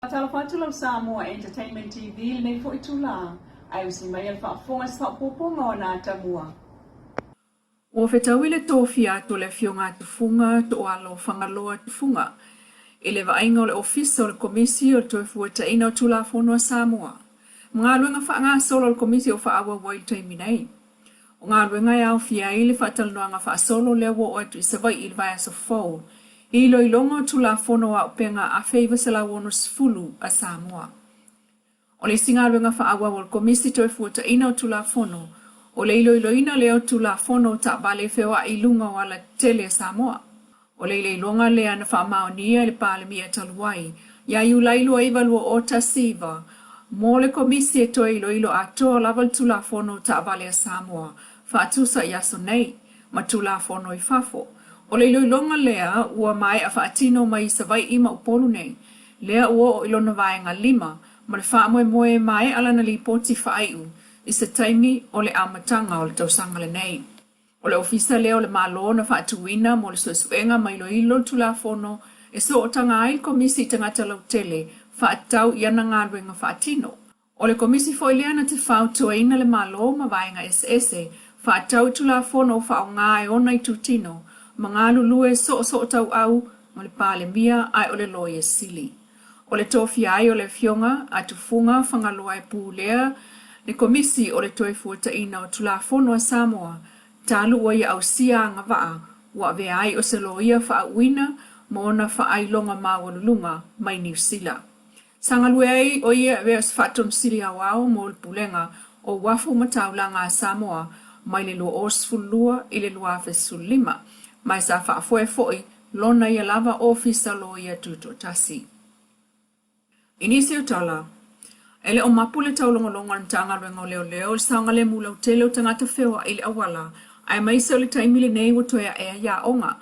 Faatalofa atu lau Samoa Entertainment TV i lenei foi itula, ae usi maia le faafofoga i se faaopoopoga o ana atamua. Ua fetaui le tofia atu o le Afioga a Tufuga Toalo Fagaloa Tufuga i le vaaiga o le Ofisa o le Komisi o le Toefuataiga o Tulafono a Samoa ma galuega faagasolo a le Komisi o faaauau ai i le taimi nei. O galuega e aofia ai le faatalanoaga faasolo lea ua oo atu i Savaii i le vaiaso fou i iloiloga o Tulafono o Auupega 1960 a Samoa. O le isi galuega faaauau a le Komisi Toefuataiga o Tulafono, o le iloiloina lea o Tulafono o Taavale Feoai i luga o Alatetele a Samoa. O le iloiloga lea na faamaonia e le Palemia talu ai ia Iulai 29 2019 mo le Komisi e toe iloilo atoa lava le Tulafono o Taavale a Samoa faatusa i aso nei ma Tulafono i fafo. O le iloiloga lea ua maea faatino mai i Savaii ma Upolu nei, lea ua oo i lona vaega lima ma le faamoemoe e maea lana lipoti faaiu i se taimi o le amataga o le tausaga lenei. O le Ofisa lea o le Malo na faatuina mo le suesuega ma iloilo le Tulafono e sootaga ai le Komisi i tagata lautele faatatau i ana galuega faatino. O le Komisi foi lea na te fautuaina le Malo ma vaega eseese faatatau i Tulafono o faaaoga e ona itutino ma galulue soosootauau ma le Palemia ae o le Loia Sili. O le tofia ai o le Afioga a Tufuga Fagaloa e pulea le Komisi o le Toefuataiga o Tulafono a Samoa talu ua ia ausia agavaa ua avea ai o se loia faauuina ma ona faailoga maualuluga mai Niu Sila. Sa galue ai o ia e avea o se Faatonusili Aoao mo le Pulega o Uafu ma Taulaga a Samoa mai le 2012 i le 2015, ma e sa faafoe foi lona ia lava Ofisa Loia Tutoatasi. I nisi o tala, e le o mapu le taulogologo a le Matagaluega o Leoleo i le saogalemu lautele o tagata feoai i le auala, aemaise o le taimi lenei ua toe ae ai aoga.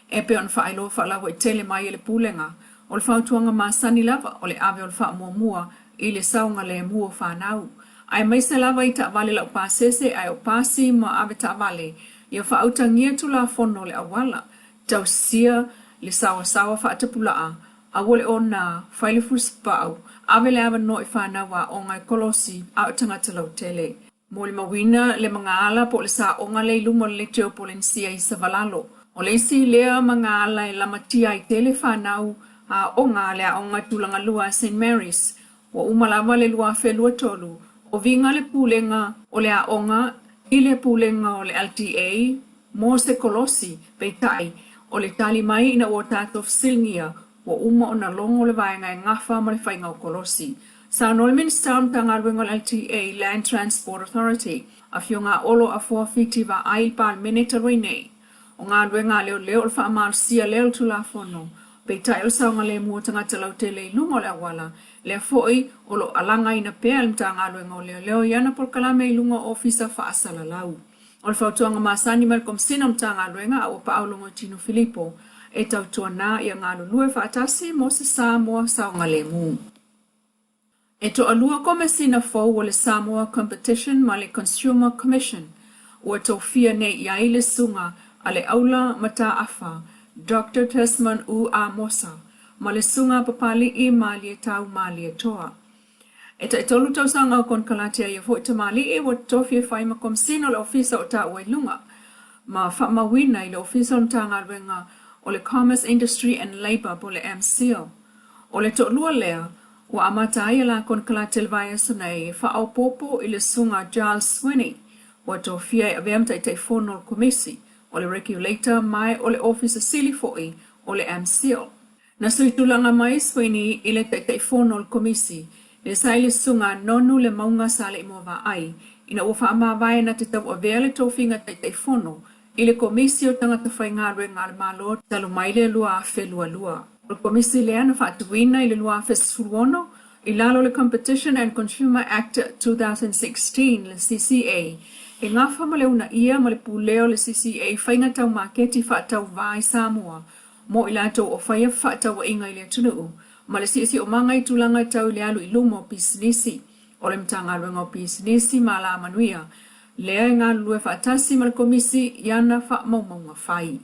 E pei ona faailoa faalauaitele mai e le Pulega, o le fautuaga masani lava o le ave o le faamuamua i le saogalemu o fanau, aemaise lava i taavale laupasese ae o pasi ma avetaavale, ia faautagia Tulafono o le auala, Tausisia le saoasaoa faatapulaa, aua le ona, fai le fusipau, ave le avanoa i fanau aoga e kolosi a o tagata lautele. Molimauina le magaala po o le saoga lea i luma o le leitio Polenisia i Savalalo. O le isi lea magaala e lamatia ai tele fanau aoga a le aoga tulagalua a Saint Mary's. Ua uma lava le 2023, o viga le pulega o le aoga i le pulega o le LTA mo se kolosi, peitai, o le tali mai ina ua tatou fesiligia, ua uma ona logo le vaega e gafa ma le faiga o kolosi. Saunoa le Minisita o le Matagaluega o le LTA, Land Transport Authority, Afioga a Olo Afoa Fiti Vaai i le Palemene talu ai nei. O galuega a leoleo o le faamalosia lea o le Tulafono, peitai o le saogalemu o tagata lautele i luga o le auala, lea foi o lo o alagaina pea e le Matagaluega o Leoleo i ana polokalame i luga o ofisa faasalalau. O le fautuaga masani mai le Komesina o Matagaluega a ua paau Logoitino Filipo e tautuana ia galulue faatasi mo se Samoa saogalemu. E toalua Komesina fou o le Samoa Competition ma le Consumer Commission ua tofia nei i ai le Susuga a le Aula Mataafa Doctor Desmond U Amosa ma le Susuga a Papali'i Malietau Malietoa. E taitolu tausaga o konekarate a ia foi tamalii ua totofi e fai ma Komesina o le Ofisa o Taua i Luga ma faamauina i le Ofisa o le Matagaluega o le Commerce Industry and Labour po o le MCIL. O le toalua lea ua amata ai a la konekarate i le vaiaso nei e faaopoopo i le Susuga a Giles Sweeney ua tofia e avea ma Taitaifono o le Komisi o le Regulator ma o le Ofisa Sili foi o le MCIL. Na suitulaga mai Sweeney i le Taitaifono o le Komisi le sa i le Susuga a Nonu Lemauga Saleimoavaai ina ua faamavae na te tauavea le tofiga Taitaifono i le Komisi o Tagata Faigaluega a le Malo talu mai le 2022. O le Komisi lea na faatuina i le 2016 i lalo o le Competition and Consumer Act 2016, le CCA, e gafa ma le uunaia ma le pulea o le CCA i faiga tau maketi faatauvā i Samoa mo i latou o faia fefaatauaiga i le atunuu ma le siosiomaga i tulaga tau i le alu i luma o pisinisi. O le Matagaluega o Pisinisi ma Alamanuia lea e galulue faatasi ma le Komisi i ana faamaumauga fai.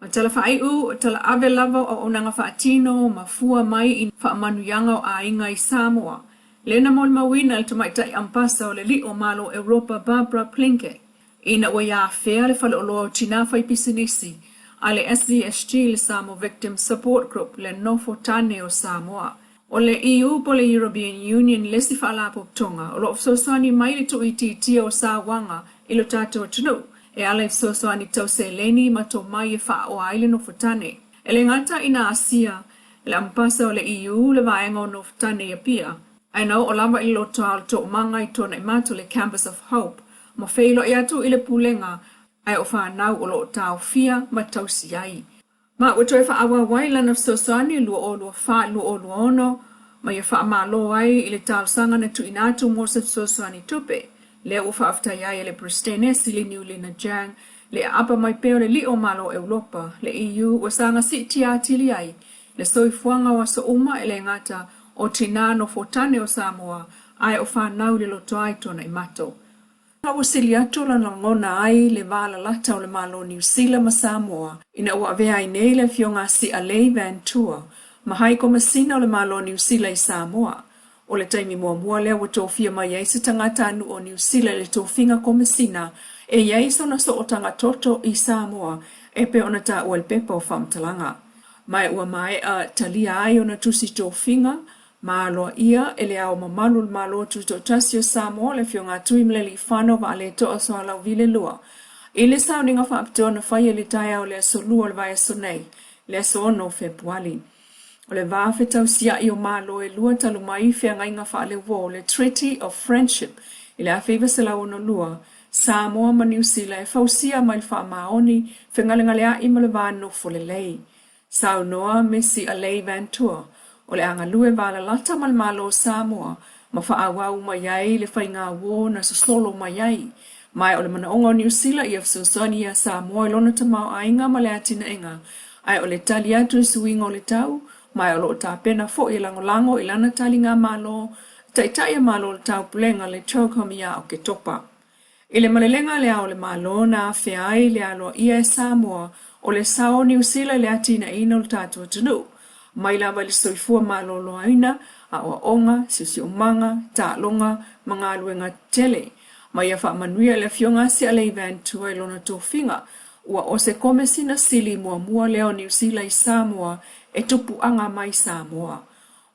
O tala faaiu, o tala ave lava o auaunaga faatino ma fua mai i faamanuiaga o aiga i Samoa, lea na molimauina e le Tamaitai Ampasa o le Lii o Malo o Europa Barbara Plinkett, ina ua ia afea le Faleoloa o Tina Faipisinisi a le SVSG le Samoa Victims Support Group le nofo tane o Samoa. O le EU po o le European Union le isi faalapotopotoga o lo o fesoasoani mai i le tuuitiitia o sauaga i lo tatou atunuu e ala i fesoasoani tau seleni ma tomai e faaoa ai le nofo tane. E le gata ina asia e le Amepasa o le EU le vaega o nofo tane i Apia, ae na oo lava i le lotoa o le toomaga i Tuanaimato le Campus of Hope ma feiloai atu i le Pulega ae o fanau o lo o taofia ma tausi ai. Ma ua toe faaauau ai lana fesoasoani 2024 2026 ma ia faamalo ai i le talosaga na tuuina atu mo se fesoasoani tupe. Lea ua faafetai ai e le Peresetene Sili Niulina Jiang le aapa mai pea o le Lii o Malo o Europa, le EU, ua saga siitia atili ai le soifuaga o aso uma e le gata o tinā nofo tane o Samoa ae o fanau i le lotoa i Tuanaimato. A ua sili atu ona lagona ai le va lalata o le Malo o Niu Sila ma Samoa ina ua avea ai nei le Afioga a Si'alei Vancouver ma Hai Komasina o le Malo o Niu Sila i Samoa. O le taimi muamua lea ua tofia mai ai se tagatanuu o Niu Sila i le tofiga Komasina e i ai sona sootaga toto i Samoa e pei ona taua i le pepa o faamatalaga. Ma e ua maea talia ai ona tusi tofiga ma aloaia e Le Ao Mamalu o le Malo Tutoatasi o Samoa, le Afioga a Tuimalealiifano Vaaleto'a Sualauvi le Lua, i le sauniga faapitoa na faia i le taeao o le Aso Lua o le vaiaso nei, le aso 6 o Fepuali. O le va fetausia'i o Malo e lua talu mai feagaiga faaleuo, le Treaty of Friendship, i le 1962, Samoa ma Niu Sila e fausia mai le faamaoni, fegalegalea'i ma le va nofo lelei. Saunoa Misi Alei Ventura, o le a galue valalata ma le Malo o Samoa ma faaauau mai ai le faigauo na sosolo mai ai. Ma o le manaoga o Niu Sila ia fesoasoani iā Samoa i lona tamaoaiga ma le atinaega, ae o le tali atu i suiga o le tau, ma o lo o tapena foi e lagolago i lana taligamalo Taitai a Malo o le Taupulega le CHOGM iā Oketopa. I le malelega a Le Ao o le Malo na afea ai le aloaia e Samoa o le sao o Niu Sila i le atinaeina o le tatou atunuu, mai lava i le soifua maloloina, aoaoga, siosiomaga, taaloga ma galuega tetele. Ma ia faamanuia i le Afioga a Sialei Ventura i lona tofiga, ua o se Komesina Sili muamua lea o Niu Sila i Samoa e tupuaga mai Samoa.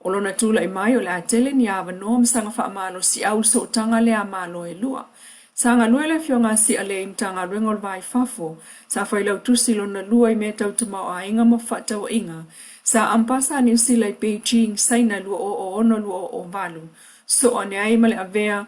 O lona tulai mai o le a tele ni avanoa ma saga faamalosiau i sootaga lea a Malo e lua. Sa galue le Afioga a Sialei i Matagaluega o le Va i Fafo, sa failautusi lona lua i mea tau tamaoaiga ma fefaatauaiga, sa ampasa a Niu Sila i Beijing, Saina 2006-2008, soo ane ai ma le avea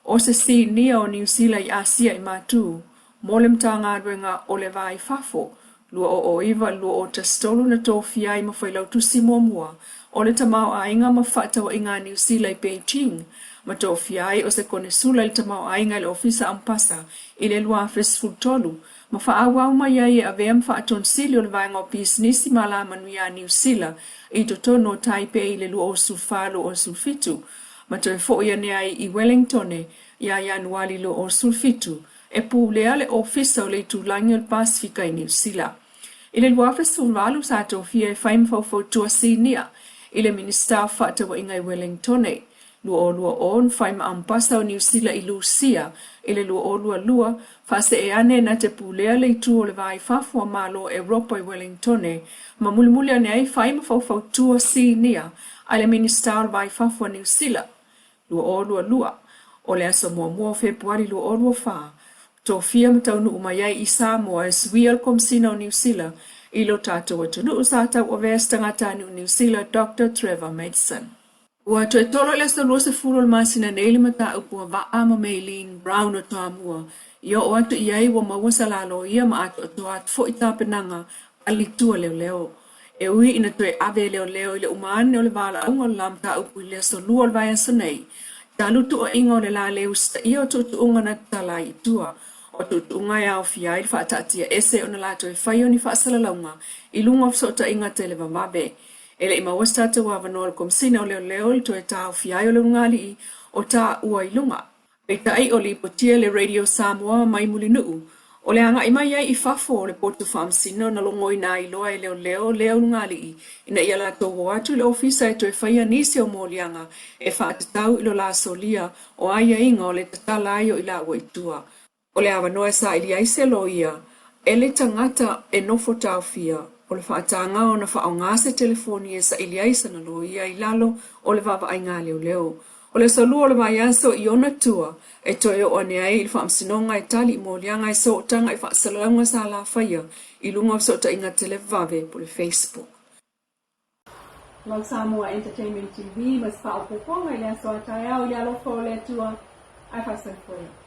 o se sinia o Niu Sila i Asia i Matu mo le Matagaluega o le Va i Fafo, 2009-2013 na tofia ai ma Failautusi muamua o le Tamaoaiga ma Fefaatauaiga a Niu Sila i Beijing, ma tofia ai o se Konesula i le Tamaoaiga i le Ofisa Ampasa i le 2013, ma faaauau mai ai e avea ma Faatonisili o le Vaega o Pisinisi ma Alamanuia a Niu Sila i totonu o Taipei i le 2014-2017, ma toe foi ane ai i Welengtone ia Ianuali 2017 e pulea le Ofisa o le Itulagi o le Pasefika i Niu Sila. I le 2018 sa tofia e fai ma faufautua sinia i le Minisita o Fefaatauaiga i Welengtone. 2020 na fai ma Ampasa o Niu Sila i Lusia i le 2022, faasee ane na te pulea le itu o le Va i Fafo a Malo o Europa i Welengtone ma mulimuli ane ai fai ma faufautua sinia a le Minisita o le Va i Fafo a Niu Sila. 2022. O le aso muamua o Fepuari 2024, tofia ma taunuu mai ai i Samoa e suia le Komesina o Niu Sila i lo tatou atunuu sa tauavea se tagatanuu Niu Sila Doctor Trevor Maddison. Ua toe tolo i le aso 20 o le masina nei le mataupu a Vaa ma Mayleen Brown o Toamua i oo atu i ai ua maua sa la loia ma atoatoa atu foi tapenaga a le itu a leoleo. E ui ina toe ave e leoleo i le uma ane o le valaauga o le la mataupu i le aso Lua o le vaiaso nei, talu tuuaiga o le la le usitaia o tuutuuga na tatala ai i tua. O tuutuuga e aofia ai le faataatia ese ona latou e fai o ni faasalalauga i luga o fesootaiga televavave. E le i maua se tatou avanoa o le Komesina o Leoleo i le toe taofia ai o le ulugalii o taua i luga. Peitai o lipotia le Radio Samoa mai Mulinuu. O le agai mai ai i fafo o le potu faamasino na logoina ai loa e leoleo lea ulugalii ina ia latou o atu i le ofisa e toe faia nisi o moliaga e faatatau i lo la solia o aiaiga o le tatala ai o i laua i tua. O le avanoa e saili ai se loia e le tagata e nofo taofia, o le faataga ona faaaoga se telefoni e saili ai sana loia i lalo o le vaavaaiga a leoleo. O le aso Lua o le vaiaso i ona tua e toe oo ane ai i le faamasinoga e tali i moliaga e sootaga i faasalalauga sa la faia i luga o fesootaiga televave po o le Facebook. Love Samoa Entertainment TV ma se faaopoopoga i le aso a taeao i le alofa o le Atua. Ae faasoifua ia.